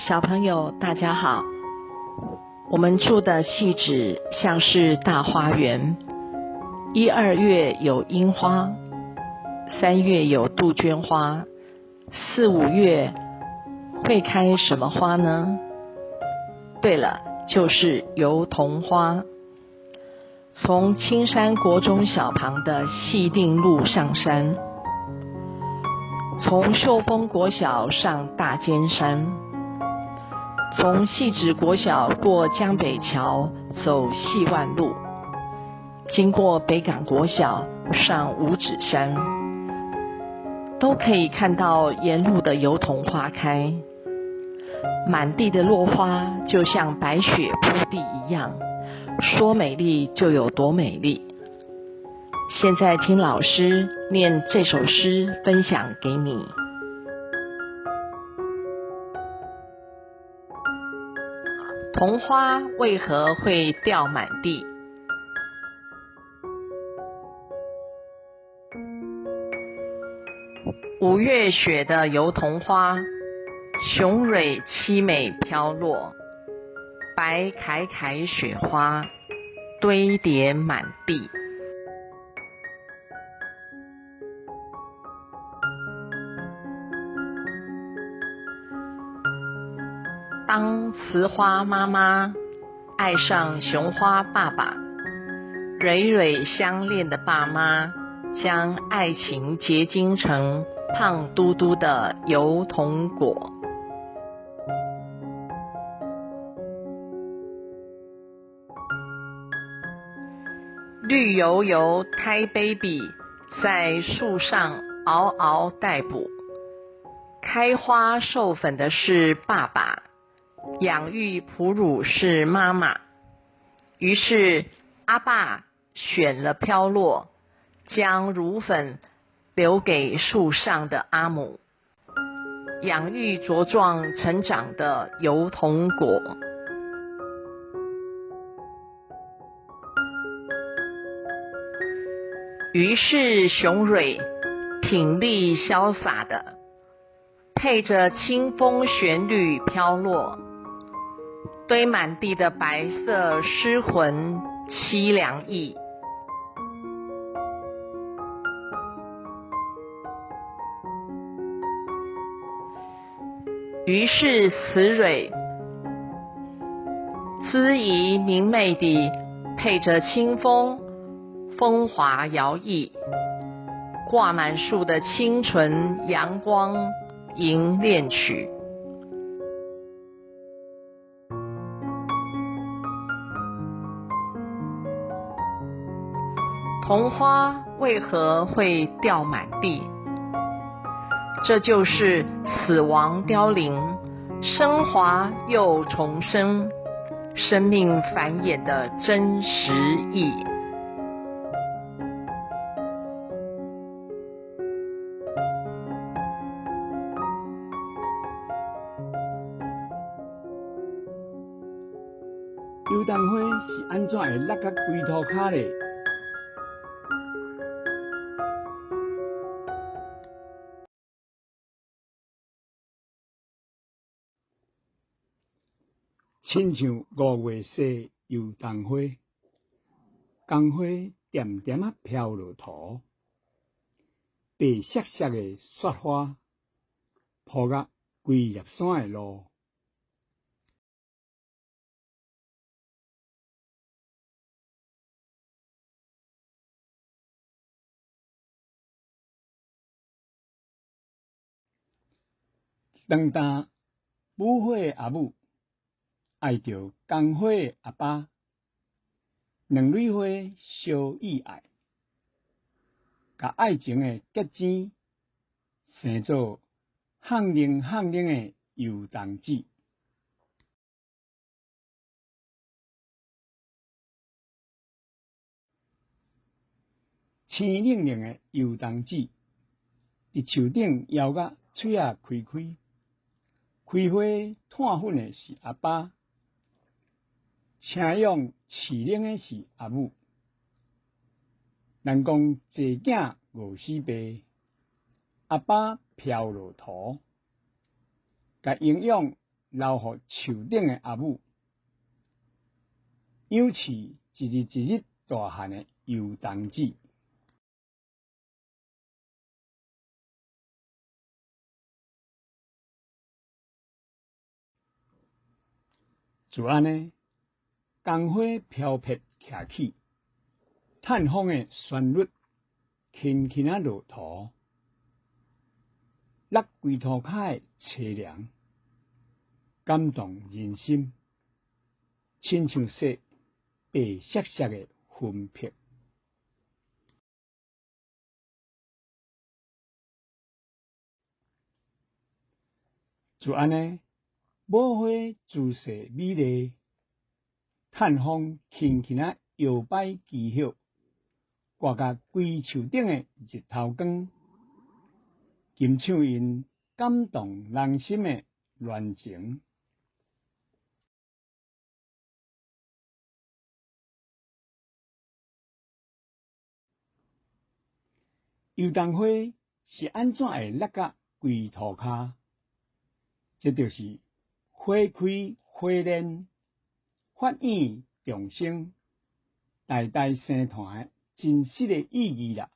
小朋友，大家好。我們住的汐止像是大花園，一二月有櫻花，三月有杜鵑花，四五月會開什麼花呢？對了，就是油桐花。從青山國中小旁的汐碇路上山，從秀峰國小上大尖山，從汐止國小過江北橋走汐萬路，經過北港國小上五指山，都可以看到沿路的油桐花開，滿地的落花就像白雪鋪地一樣，說美麗就有多美麗。現在聽老師念這首詩，分享給你。桐花為何會掉滿地？五月雪的油桐花，雄蕊淒美飄落，白凱凱雪花堆疊滿地。當雌花媽媽愛上雄花爸爸，蕊蕊相戀的爸媽將愛情結晶成胖嘟嘟的油桐果。綠油油胎 baby 在樹上嗷嗷待哺，開花授粉的是爸爸，養育哺乳是媽媽。於是阿爸選了飄落，將乳粉留給樹上的阿母，養育茁壯成長的油桐果。於是雄蕊挺立瀟灑的，配着清風旋律飄落，堆滿地的白色詩魂淒涼意。於是雌蕊姿儀明媚地配着清風，風華搖曳，掛滿樹的清純陽光吟戀曲。桐花為何會掉滿地？這就是死亡凋零，升華又重生，生命繁衍的真實意。油桐花是按怎會落甲規塗跤咧？親像五月雪油桐花，桐花恬恬仔飄落塗，白雪雪的雪花鋪甲規粒山的路。當當母花的阿母愛著公花的阿爸，兩蕊花相依愛，共愛情的結晶生做聳冷聳冷的油桐子。青冷冷的油桐子，佇樹頂搖甲喙仔開開，開花湠粉的是阿爸，請養飼冷的是阿母。人講濟囝餓死爸，阿爸飄落塗，共營養留予樹頂的阿母，養飼一日一日大漢的油桐子。就按呢，江花飘撇徛起，叹风的旋律轻轻仔落涂，落归涂跤的凄凉，感动人心，亲像说白雪雪的魂魄。就按呢，母花姿势美丽，叹风轻轻仔摇摆枝叶，挂甲规树顶的日头光，金唱𪜶感动人心的恋情。油桐花是按怎会落甲规涂跤？这就是花开花莲，发引众生，代代生团的真实的意义啦。